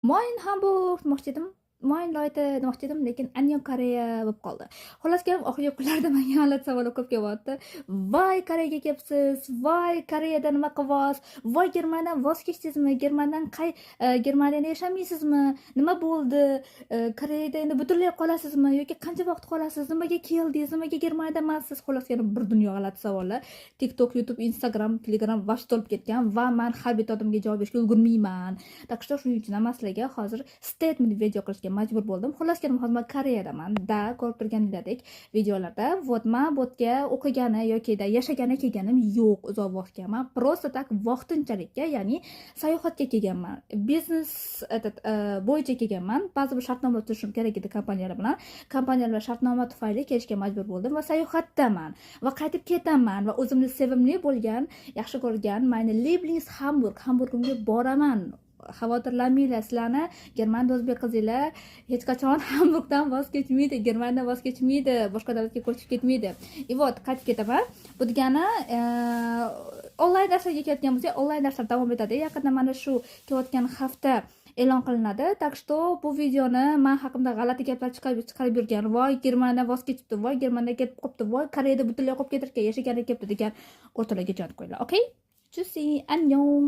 Moin Hamburg demoqchi edim, "Moin Leute" demoqchi edim, lekin "Annyeong Koreya" bo'lib qoldi. Xullas kalom, oxirgi kunlarda menga g'alati savollar ko'p kelyapti. Voy, Koreyaga kelibsiz, voy, Koreyada nima qilyapsiz, voy, Germaniyadan voz kechdingizmi, Germaniyadan qay Germaniyada yashamaysizmi, nima bo'ldi, Koreyada endi butunlay qolasizmi yoki qancha vaqt qolasiz, nimaga keldingiz, nimaga Germaniyada emassiz? Xullas, yana bir dunyo g'alati savollar. TikTok, YouTube, Instagram, Telegram вообще to'lib ketgan va man har bitta odamga javob berishga ulgurmayman. Так что shuning uchun ham man sizlarga hozir statement video qilishga majbur bo'ldim. Xullas kalom, hozir man Koreyadaman da, ko'rib turganinglardek videolarda. Вот, man bu yerga o'qigani yoki yashagani kelganim yo'q uzoq vaqtga. Man просто так vaqtinchalikka, ya'ni sayohatga kelganman, biznes этот bo'yicha kelganman. Ba'zi bir shartnoma tuzishim kerak edi kompaniyalar bilan. Kompaniyalar bilan shartnoma tufayli kelishga majbur bo'ldim va sayohatdaman va qaytib ketaman va o'zimni sevimli bo'lgan, yaxshi ko'rgan meine Lieblings Hamburg, Hamburgimga boraman. Xavotirlanmanglar, sizlarni Germaniyada o'zbek qizinglar hech qachon Hamburgdan voz kechmaydi, Germaniyadan voz kechmaydi, boshqa davlatga ko'chib ketmaydi. И вот, qaytib ketaman. Bu degani, onlayn darslarga kelayotgan bo'lsak, onlayn darslar davom etadi. Yaqinda, mana shu kelayotgan hafta e'lon qilinadi. Так что bu videoni man haqimda g'alati gaplar chiqarib yurgan, voy, Germaniyadan voz kechibdi, voy, Germaniyaga ketib qolibdi, voy, Koreyada butunlay qolib ketar ekan, yashagani kelibdi degan o'rtoqlarga jo'natib qo'yinglar. Okay, tschüssi, annyeong.